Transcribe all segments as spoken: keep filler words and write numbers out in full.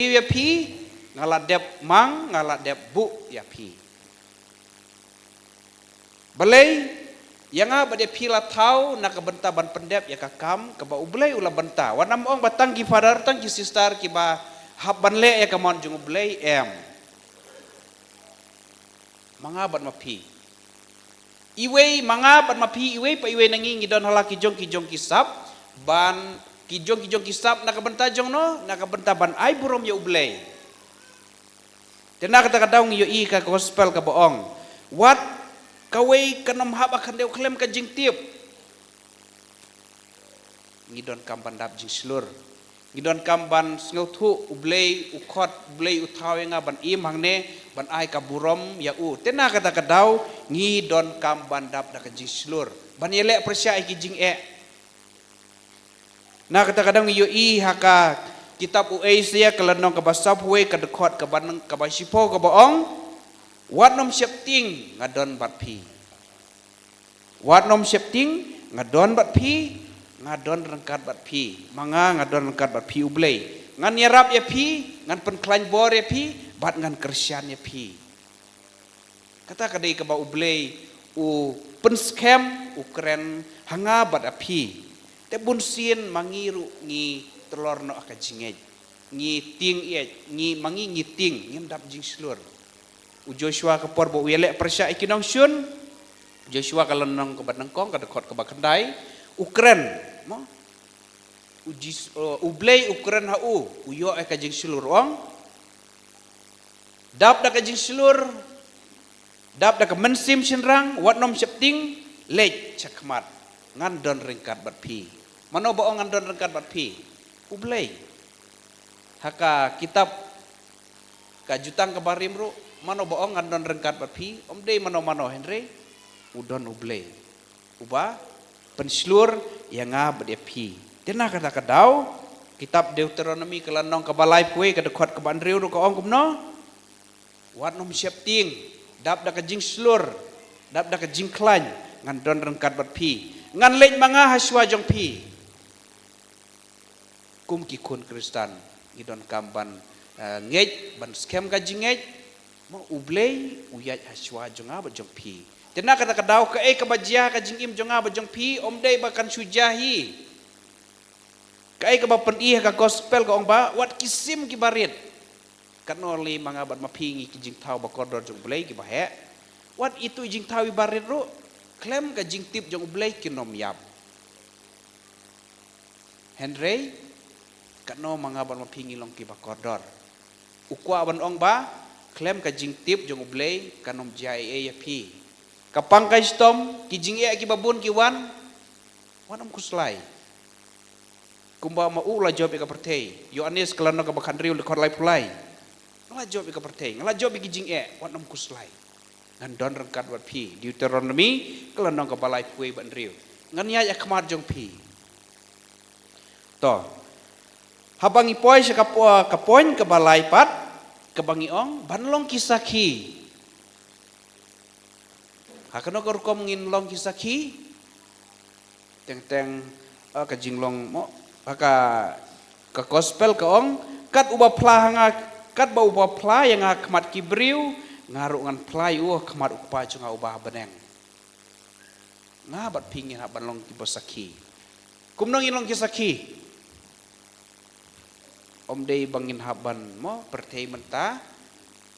ïa phi, nga la dep mang, nga la dep buh ïa phi. Balei, ïa nga bad ïa phi la thaw na ka bynta ban pyndep ïa ka kam kaba U Blei u la bynta. Wat nym ong ba tang ki father, tang ki sister kiba hap ban leh ïa ka mon jong U Blei, em. Ma nga bad ma phi. Iwei, ma nga bad ma phi, iwei pa iwei na ngi ngi don ha la ki jong ki jong ki sap, ban ki jong ki jong ki sap na ka bynta jong no, na ka bynta ban ai burom ïa U Blei. Te na kata ka daw ngi ïohi ka gospel kaba ong, wat kawei kan ym hap ha khyndew khlem ka jingtip. Ngi donkam ban dap jingshlur. Ngi donkam ban sngewthuh U Blei u khot, U Blei u thaw ïa nga ban im hangne, ban ai ka burom ïa u. Te na kata ka daw ngi donkam ban dap da ka jingshlur, ban ïaleh pyrshah ïa ki jingeh. Na kata ka daw ngi ïohi ha ka kitab u Isaiah ka lynnong kaba saphew wei ka dkhot kaba nang-, kaba shiphew kaba ong, wat nym sheptieng, nga don bad phi. Wat nym sheptieng, nga don bad phi, nga don ryngkat bad phi. Ma nga, nga don ryngkat bad phi U Blei. Ngan ïarap ïa phi, ngan pynkhlaiñ bor ïa phi, bad ngan kyrshan ïa phi. Kata ka dei kaba U Blei u pynskhem, u kren ha nga bad ha phi. Te bunsien ma ngi ruh ngi tlor noh ha ka jingngeit. Ngi tieng ïeit, ngi, ma ngi ngi tieng, ngim dap jingshlur. U Joshua ka por ba u ïaleh pyrshah ïa ki nongshun, Joshua ka lynnong kaba nyngkong ka dkhot kaba khyndai, u kren, mo? U Jis-, uh, U Blei u kren ha u, u ïoh ïa ka jingshlur, u ong. Dap da ka jingshlur, dap da ka mynsiem shynrang, wat nym sheptieng, leit shakhmat. Ngan don ryngkat bad phi. Mano ba ong ngan don ryngkat bad phi? U Blei. Ha ka kitab ka Jutang kaba Rim ruh, mano ba ong ngan don ryngkat bad phi, ym dei mano mano hynrei u don U Blei uba pynshlur ïa nga bad ïa phi. Te na kata ka daw, kitab Deuteronomi ka lynnong kaba laiphew wei ka dkhot kaba hynriew ruh ka ong kumno? Wat nym sheptieng, dap da ka jingshlur, dap da ka jingkhlaiñ, ngan don ryngkat bad phi. Ngan leit ma nga ha shuwa jong phi. Kum ki khun Khristan, ngi donkam ban, eh, ngeit, ban skhem ka jingngeit, ma U Blei u ïaid ha shuwa jong nga bad jong phi. Te na kata ka daw kaei kaba jia ka jingim jong nga bad jong phi, ym dei ba kan shu jia hi. Kaei kaba pyni ha ka gospel ka ong ba, wat ki sim kiba rit. Katno lei ma nga bad ma phi ngi ki jingthaw ba kordor jong U Blei kiba heh. Wat itu i jingthaw iba rit ruh, khlem ka jingtip jong U Blei kin ym ïap. Hynrei, katno ma nga bad ma phi ngi long kiba kordor. U kwah ban ong ba, khlem ka jingtip jong U Blei kan ym jia ei ei ïa phi. Ka pang ka shitom, ki jingeh kiba bun ki wan, wat nym khuslai. Kumba ma u la jop ïa ka pyrthei. Ïoannis ka lynnong kaba khathynriew dkhot laiphew lai. Nga la jop ïa ka pyrthei, nga la jop ïa ki jingeh, wat nym khuslai. Ngan don ryngkat bad phi. Deuteronomi ka lynnong kaba laiphew wei bad hynriew. Ngan ïaid ha khmat jong phi. To. Haba ngi poi sha ka po-, ka point kaba lai pat, kaba ngi ong, ban long ki sakhi. Ha kano ka rukom ngin long ki sakhi? Teng teng, ah, ka jinglong mo, ha ka, ka gospel ka ong, kat uba phla ha nga, kat ba uba phla ïa nga ha khmat ki briew, nga ruh ngan phla ïa u ha khmat U Kpa jong nga uba ha bneng. Nga bad phi ngin hap ban long kiba sakhi. Kumno ngin long ki sakhi? Ym dei ba ngin hap ban mo pyrthei mynta.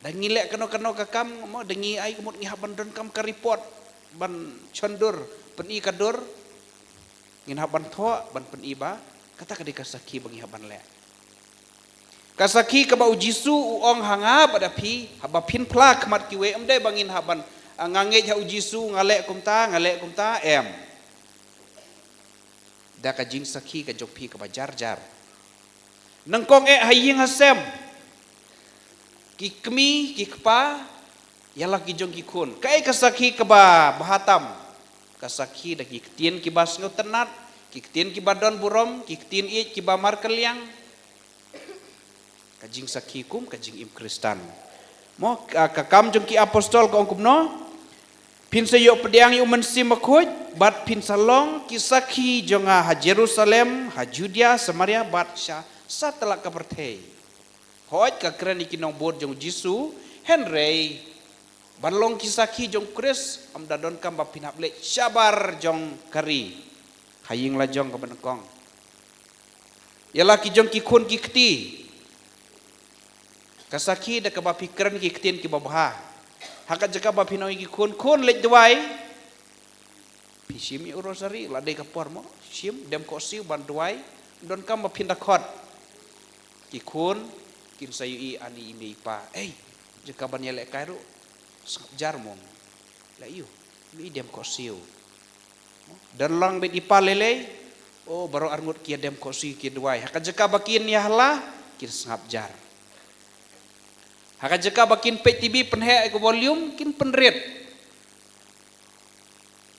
Da ngi leh kano kano ka kam mo, da ngi ai ka mut ngi hap ban donkam ka report, ban shon dur, pyni ka dur. Ngin hap ban thoh, ban pyni ba kata ka dei ka sakhi ba ngi hap ban leh. Ka sakhi kaba U Jisu u ong ha nga bad ha phi, haba phin phla khmat kiwei, ym dei ba ngin hap ban, ah, nga ngeit ha U Jisu, nga leh kumta, nga leh kumta, em. Da ka jingsakhi ka jong phi kaba jar jar. Nyngkong eh ha ïing ha sem. Ki kmie, ki kpa, ïa la ki jong ki khun. Kaei ka sakhi kaba bha tam? Ka sakhi da ki ktien kiba sngewtynnat, ki ktien kiba don burom, ki ktien ïeit kiba markylliang. Ka jingsakhi kum ka jingim Khristan. Mo, ka, ka Kam jong ki Apostol ka ong kumno? Phin sa ïoh pdiang ïa U Mynsiem Bakhuid, bad phin sa long ki sakhi jong nga ha Jerusalem, ha Judea, Samaria, bad sha satlak ka pyrthei. Hooid ka kren ïa ki nongbud jong u Jisu, hynrei ban long ki sakhi jong u Khrist, ym da donkam ba phin hap leit shabar jong ka ri. Ha ïing la jong kaba nyngkong. Ïa la ki jong ki khun ki kti. Ka sakhi da kaba phi kren ki ktien kiba bha. Ha ka jaka ba phin ong ïa ki khun, khun leit duwai. Phi shim ïa u rosary, la dei ka por mo, shim, dem khohsiew ban duwai, donkam ba phin da khot. Ki khun, kin sa ïohi ani i mei i pa. Ei, jaka ban ïalehkai ruh, sngap jar mo. La ïoh, mei dem khohsiew. Don lang beit i pa lei lei, o baroh arngut ki ïa dem khohsiew ki duwai. Ha ka jaka ba kin ïa hala, kin sngap jar. Ha ka jaka ba kin peit T V pynheh ïa ka volume, kin pynrit.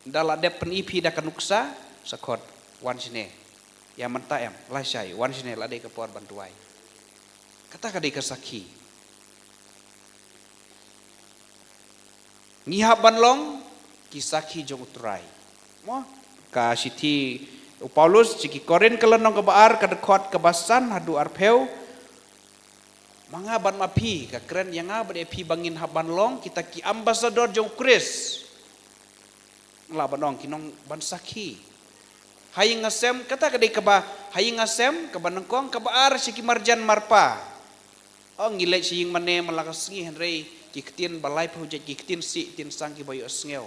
Da la dep pyni phi da ka nuksa, sa khot, wan shane. Ïa mynta em, lashai, wan shane la dei ka por ban duwai. Kata ka dei ka sakhi. Ngi hap ban long ki sakhi jong u Trai. Mo, ka shithi u Paulus sha ki Korinth ka lynnong kaba ar ka dkhot kaba san haduh arphew. Ma nga bad ma phi, ka kren ïa nga bad ïa phi ba ngin hap ban long kita ki ambassador jong u Khrist. Lah ban ong ki nongban sakhi. Ha ïing ha sem, kata ka dei kaba, ha ïing ha sem kaba nyngkong, kaba ar sha ki marjan marpa. Ong ngi leit sha ïing mane man la ka sngi, hynrei ki ktien ba laiphew jait, ki ktien sih ktien sang kiba ïohsngew.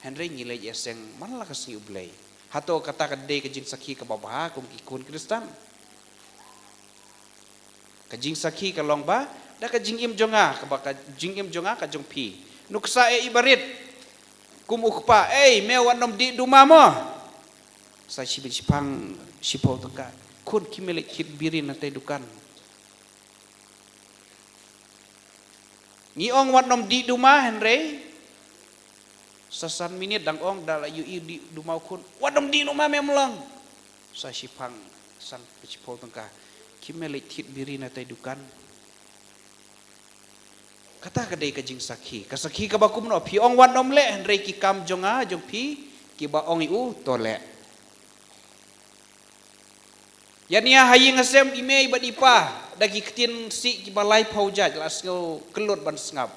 Hynrei ngi leit ïaseng man la ka sngi U Blei. Hato kata ka dei ka jingsakhi kaba bha kum ki khun Khristan? Ka jingsakhi ka long ba da ka jingim jong nga, kaba ka jingim jong nga ka jong phi. Nuksa eh i barit kum u kpa, ei, me wat nym dih duma mo. Sa shibit shipang shiphew tyngka. Khun, khie me leit thied biri na tei dukan. Ngi ong wat nym dih duma, hynrei sa san minit dang ong, da la ïohi dih duma u khun, wat nym dih duma, mem long. Sa shipang san shiphew tyngka. Khie me leit thied biri na tei dukan. Kata ka dei ka jingsakhi. Ka sakhi kaba kumno? Phi ong wat nym leh, hynrei ki kam jong nga jong phi kiba ong ïa u to leh. Ïa nia ha ïing ha sem i mei bad i pa, da ki ktien sih kiba laiphew jait la sngew kyllut ban sngap.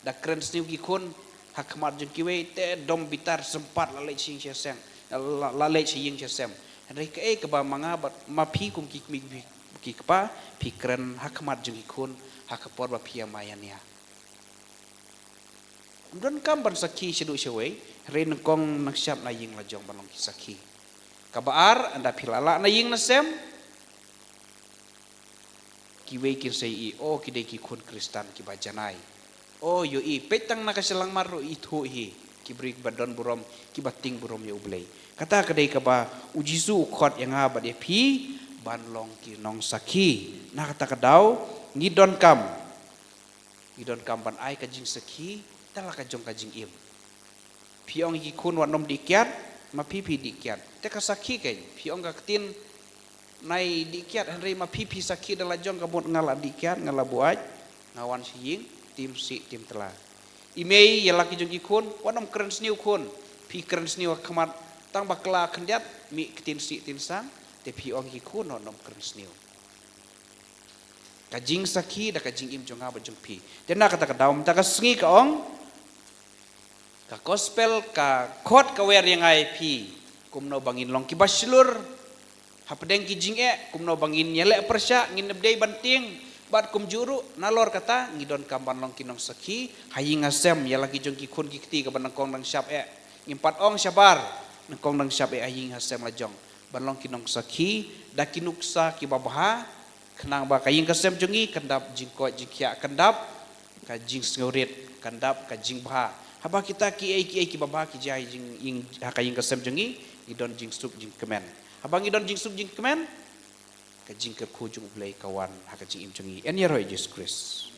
Da kren sniew ki khun ha khmat jong kiwei, te dom bitar, sympat la leit sha ïing sha sem, la, la leit sha ïing sha sem. Hynrei kaei kaba ma nga bad ma phi kum ki kmie ki kpa phi kren ha khmat jong ki khun ha ka por ba phi ïa ma ïa nia? Ym donkam ban sakhi shaduh shawei, hynrei nyngkong nyngshap na ïing la jong ban long ki sakhi. Kaba ar, ynda phi la lah na ïing na sem, kiwei kin sa ïohi, o, ki dei ki khun Khristan kiba janai. O, ïohi, peit tang na ka shyllangmat ruh ithuh hi, ki briew kiba don burom, kiba tieng burom ïa U Blei. Kata ka dei kaba u Jisu u khot ïa nga bad ïa phi ban long ki nongsakhi. Na kata ka daw ngi donkam Ngi donkam ban ai ka jingsakhi da la ka jong ka jingim. Phi ong ïa ki khun wat nym dih kiad, ma phi phi dih kiad. Te ka sakhi kein, phi ong ka ktien nai dih kiad, hynrei ma phi phi sakhi da la jong ka mut nga la dih kiad, nga la buaid, nga wan sha ïing, tim sih, tim tla. I mei ïa la ki jong ki khun, wat nym kren sniew khun, phi kren sniew ha khmat, tang ba kla khyndiat, mih ktien sih, ktien sang, te phi ong ïa ki khun wat nym kren sniew. Ka jingsakhi da ka jingim jong nga bad jong phi. Te na kata ka daw mynta ka sngi ka ong, ka gospel ka khot ka wer ïa nga ïa phi kumno ba ngin long kiba shlur hapdeng ki jingeh, kumno ba ngin ïaleh pyrshah, ngin ym dei ban tieng. Bad kumjuh ruh nalor kata ngi donkam ban long ki nongsakhi ha ïing ha sem, ïa la ki jong ki khun ki kti kaba nyngkong dang shap eh. Ngim pat ong shabar, nyngkong dang shap eh ha ïing ha sem la jong. Ban long ki nongsakhi da ki nuksa kiba bha, khnang ba ka ïing ka sem jong ngi kan dap jingkoit jingkhiah, kan dap ka jingsngewrit, kan dap ka jingbha. Haba kita kiei kiei kiba bha ki jia ha ïing, ïing, ha ka ïing ka sem jong ngi, ngi don jingsuk jingkmen. Haba ngi don jingsuk jingkmen, ka jingkyrkhu jong U Blei ka wan ha ka jingim jong ngi. Yn ïaroh ïa Jisu Khrist.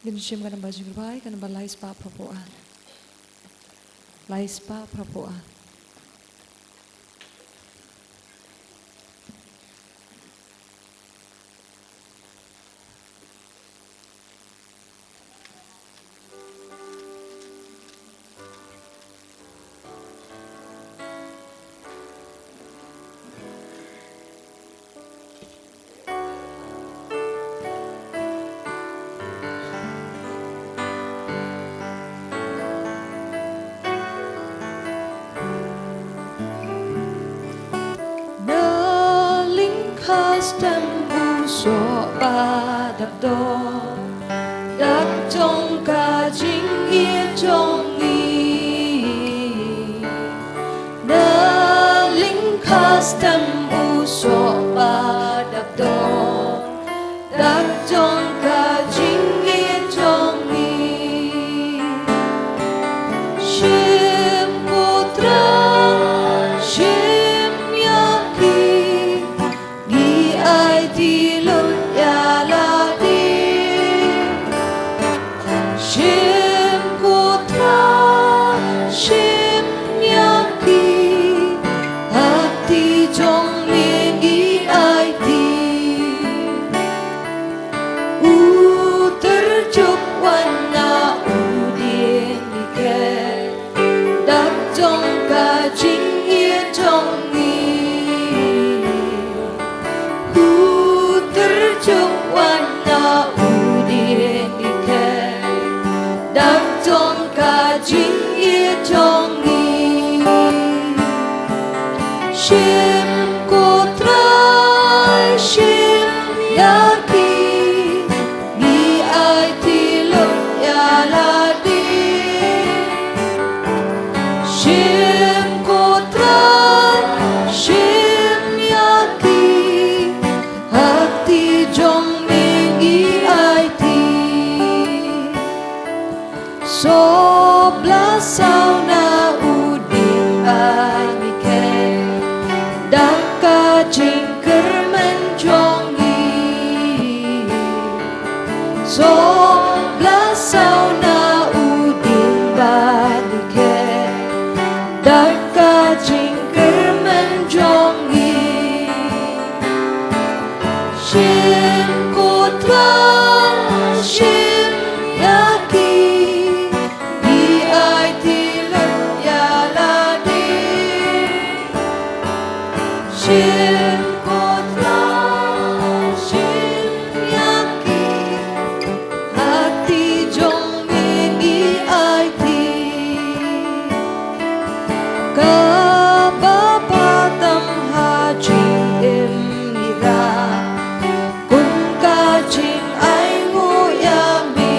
Ngin shim ka namba jingrwai, ka namba lai spah phra phew ar. Lai spah phra phew ar. Na lyngkha stem u soh ba dak dor, dak jong ka jingïeit jong ngi. Na lyngkha stem u soh ba dak dor, dak jong ka jingïeit jong ngi. Shim ko Trai, shim ïa ki, ngi aiti lut ïa lade. Shim ko Trai, shim ïa ki, ha kti jong me ngi aiti. U tyrjuh wan na u dieng nikhe, dak jong ka jingïeit jong ngi. U tyrjuh wan na u dieng nikhe, dak jong ka jingïeit jong ngi. Shim ko Trai, shim ïa ki, ngi aiti lut ïa lade. Shim ko Trai, shim ïa ki, ha kti jong me ngi aiti. Sop la saw na u dieng ba nikhe, dak ka jingkyrmen jong ngi. Sop la saw na u dieng ba nikhe, dak ka jingkyrmen jong ngi. Shim ko Trai, shim ïa ki, ngi aiti lut ïa lade. Shim ko Trai, shim ïa ki, ha kti jong me ngi aiti. Kaba patham ha jingim ngi rah kum ka jingainguh ïa me.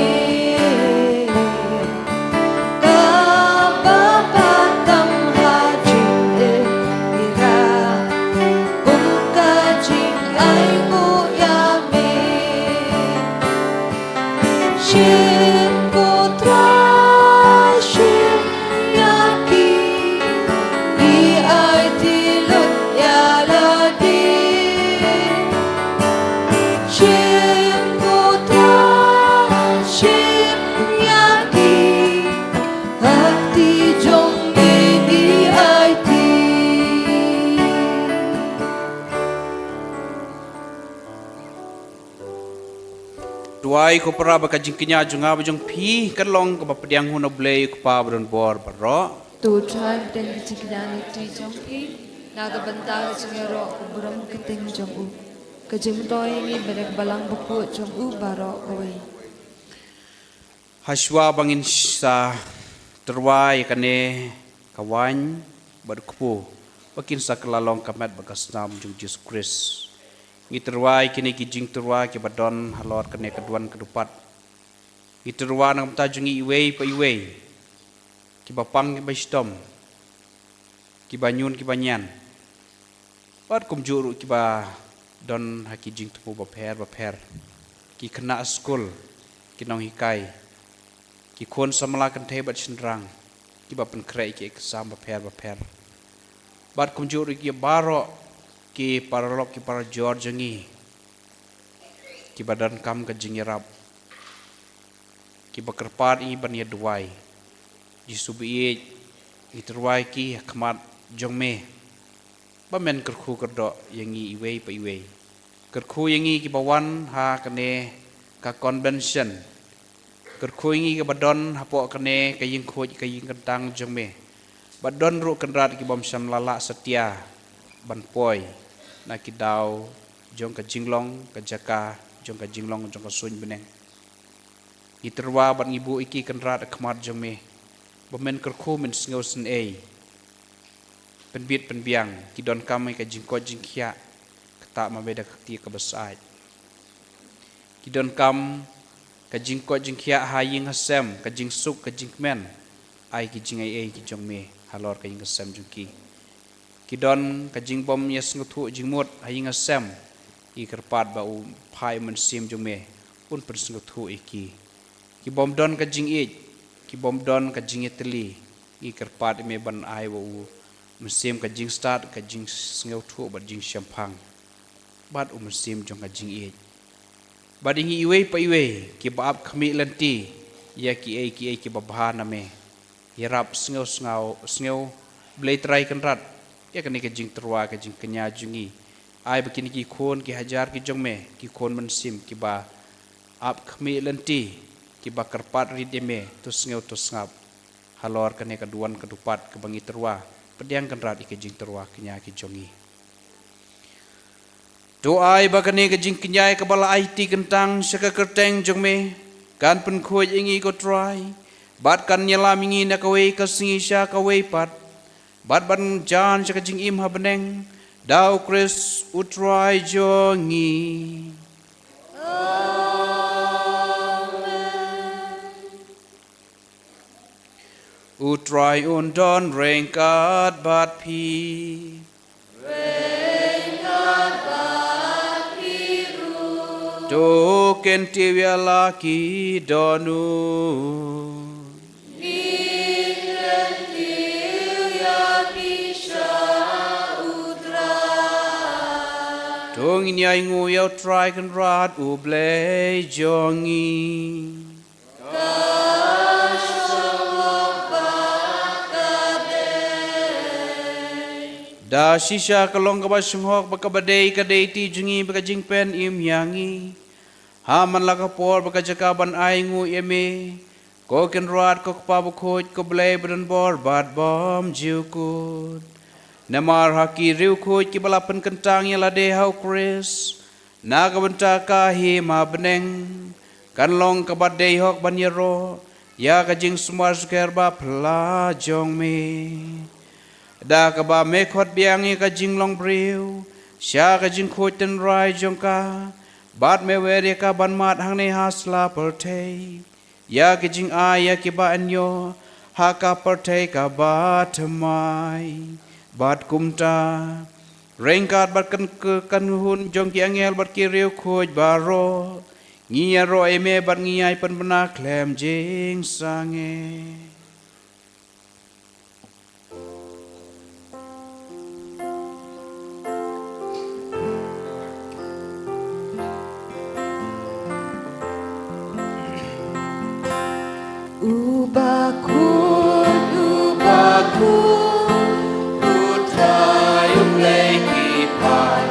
Kaba patham ha jingim ngi rah kum ka jingainguh ïa me. Shim ko Trai, shim ïa ki, ngi aiti lut ïa lade. Shim ko Trai, shim ïa ki, ha kti jong me ngi aiti. Duwai ko para ba ka jingkñia jong nga bad jong phi kan long kaba pdiang ha U Blei U Kpa ba don bor baroh. To u Trai un pdiang ka jingkñia na ka kti jong phi na ka bynta ka jingïaroh ka burom ka kyrteng jong u. Ka jingmyntoi ïa ngi ba dei ka balang bakhuid jong u baroh kawei. Hashwa ba ngin sa tyrwa ïa kane ka waiñ bad kpu ba kin sa kylla long ka met bad ka snam jong Jisu Khrist. Ngi tyrwa ïa kine ki jingtyrwa kiba don halor kane ka duwan ka dupat. Ngi tyrwa na ka bynta jong ngi iwei pa iwei, kiba pang kiba shitom, kiba ñiun kiba ñian, bad kumjuh ruh kiba don ha ki jingthmu bapher bapher, ki khynnah skul, ki nonghikai, ki khun samla kynthei bad shynrang kiba pynkhreh ïa ki exam bapher bapher, bad kumjuh ruh ki baroh ki paralok ki parajor jong ngi kiba donkam ka jingïarap. kiba kyrpad ïa ngi ban ïa duwai. Jisu ba ïeit, ngi tyrwa ïa ki ha khmat jong me ba men kyrkhu kyrdoh ïa ngi iwei pa iwei. Kyrkhu ïa ngi kiba wan ha kane ka convention. Kyrkhu ïa ngi kiba don hapoh kane ka ïing khuid ka ïing kyntang jong me. Ba don ruh kynrad ki bym shym la lah satia ban poi na ki daw jong ka jinglong, ka jaka jong ka jinglong jong ka suiñ bneng. Ngi tyrwa bad ngi buh ïa ki kynrad ha khmat jong me ba men kyrkhu, men sngewsynei, pynbit pynbiang. Ki donkam ïa ka jingkoit jingkhiah, kata ma me da ka kti kaba syaid. Ki donkam ka jingkoit jingkhiah ha ïing ha sem, ka jingsuk ka jingkmen. Ai ki jingai ei ki jong me halor ka ïing ka sem jong ki. Ki don ka jingbym ïa sngewthuh jingmut ha ïing ha sem, ngi kyrpad ba u phai u mynsiem jong me un pynsngewthuh ïa ki. Ki bym don ka jingïeit, ki bym don ka jingïatylli, ngi kyrpad ïa me ban ai wa u mynsiem ka jingstad, ka jingsngewthuh bad jingshemphang bad u mynsiem jong ka jingïeit. Bad ïa ngi iwei pa iwei kiba ap khmih lynti ïa kiei kiei kiba bha na me, ïarap sngew sngew, sngew Blei Trai Kynrad ïa kane ka jingtyrwa, ka jingkñia jong ngi. Ai ba kine ki khun ki hajar ki jong me, ki khun mynsiem kiba ap khmih lynti, kiba kyrpad rit ïa me, to sngew to sngap halor kane ka duwan ka dupat kaba ngi tyrwa. Pdiang Kynrad ïa ka jingtyrwa kñia ki jong ngi. To ai ba kane ka jingkñia kaba la aiti kyntang sha ka kyrteng jong me kan pynkhuid ïa ngi, ko Trai, bad kan ïalam ïa ngi na kawei ka sngi sha kawei pat, bad ban jan sha ka jingim ha bneng, da U Khrist U Trai jong ngi. U Trai un don ryngkat bad phi. To kyntiew ïa la ki dohnud. To ngin ïainguh ïa U Trai Kynrad U Blei jong ngi. Da shisha ka long kaba shynghok bad kaba dei ka dei ti jong ngi bad ka jingpynim ïa ngi, ha man la ka por bad ka jaka ban ainguh ïa me, ko Kynrad, ko Kpa bakhuid, ko Blei badonbor bad bymjukut. Namar ha ki riewkhuid kiba la pynkyntang ïa lade ha U Khrist na ka bynta ka hima bneng, kan long kaba dei hok ban ïaroh ïa ka jingsumar sukher ba phylla jong me. Da kaba me khot biang ïa ka jinglong briew sha ka jingkhuid tynrai jong ka, bad me wer ïa ka ban mad hangne ha sla pyrthei ïa ki jingai ïa kiba yn ïoh ha ka pyrthei kaba thymmai. Bad kumta, ryngkat bad kan, kan hun jong ki angel bad ki riewkhuid baroh, ngi ïaroh ïa me bad ngi ai pynbna khlem jingsangeh. Uba khuid, uba khuid, U Trai U Blei ki paid,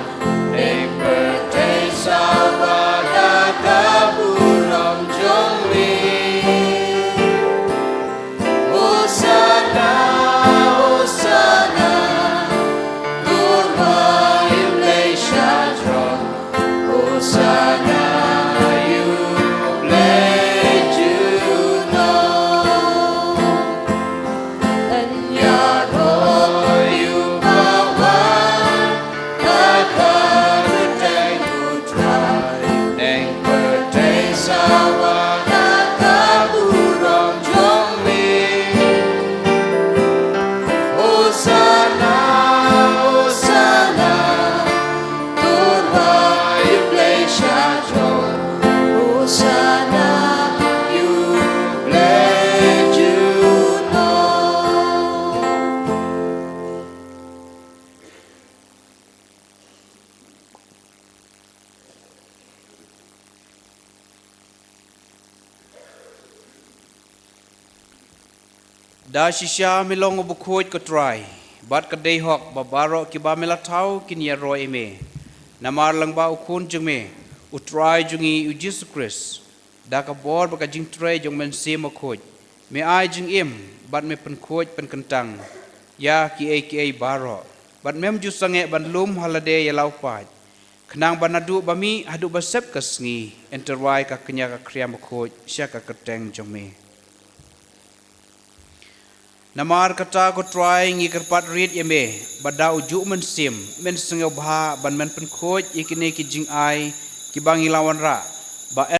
pynpyrthei sawa da ka burom jong me. Da shisha me long u bakhuid, ko Trai, bad ka dei hok ba baroh kiba me la thaw kin ïaroh ïa me. Namar lyngba u Khun jong me, u Trai jong ngi u Jisu Khrist, da ka bor bad ka jingtrei jong u Mynsiem Bakhuid, me ai jingim bad me pynkhuid pynkyntang ïa kiei kiei baroh, bad mem ju sangeh ban lum ha lade ïa la u paid, khnang ba naduh ba mih haduh ba sep ka sngi yn tyrwa ïa ka kñia ka khriam bakhuid sha ka kyrteng jong me. Namar kata, ko Trai, ngi kyrpad rit ïa me ba da ujuh u Mynsiem men sngewbha ban men pynkhuid ïa kine ki jingai kiba ngi la wanrah, ba